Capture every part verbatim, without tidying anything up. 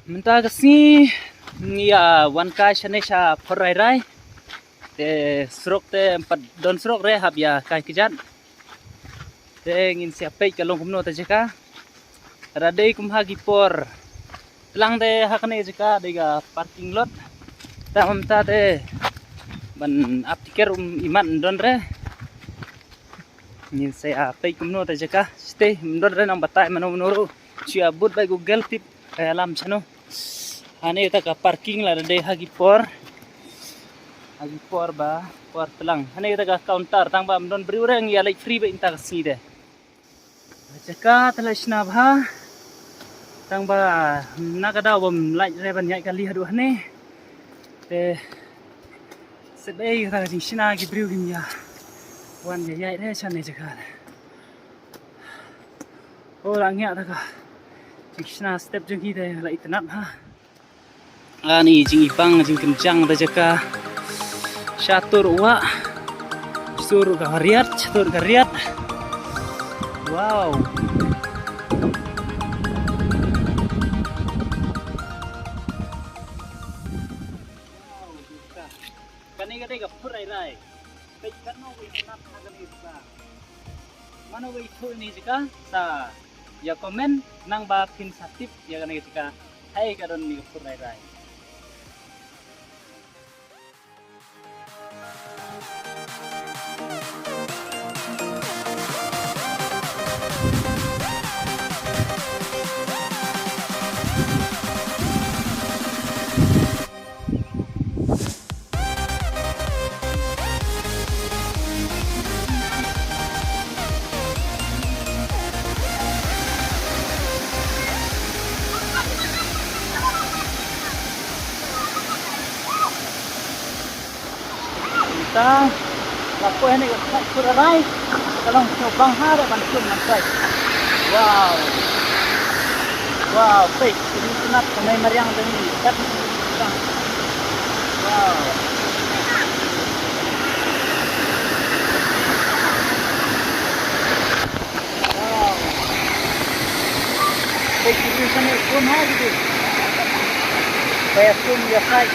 Mynta ka sngi ngi ïa wan kai shane sha Photrairai. Te surok te em pat don surok re, hap ïa kai kjat. Te ngin sa ïa peit ka long kumno ta jaka. Lada dei kum ha ki por tlang te ha kane jaka dei ka parking lot. Te mynta te ban ap tiket um imat don re. Ngin sa ïa peit kumno ta jaka. Stay, don re nang batai mano mano ruh. Shu ïa bud bad Google tip ka ïalam shano. Hane ta ka parking lada dei ha ki por. Ha ki por ba por tlang. Hane ta ka counter, tang ba ym don briew re, ngi ïa leit free beit mynta ka sngi te. Jaka te la shna bha. Tang ba na ka daw bym lait re ban ïaid kali haduh hane. Te sep ei kata ka jingshna ki briew kim ïa wan ïa ïaid re shane jaka. O, la ngiah ta ka jingshna step jong ki te la itynnat ha. Ani jingibang jingkynjang ta jaka. Shatur wah. Shatur ka riat, shatur ka riat. Wow. Kane ka dei ka Photrairai. Peit katno ka itynnat ha kane ka jaka. Mano ba ithuh ïa kane ka jaka sa ïa comment nang ba phin sa tip ïa kane ka jaka. Haei ka don ïa ka Photrairai. Ta la poi hane ka Photrairai. Ka long shnong bang ha re ban sum man tai. Wow. Wow, peit, ini sunat ka mei mariang dang ni. Kat ni sunat. Wow. Wow. Peit, ini sunat pun ha gitu. Peit, sum ya sai.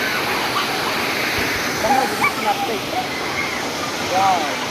Sana gitu sunat peit. Wow.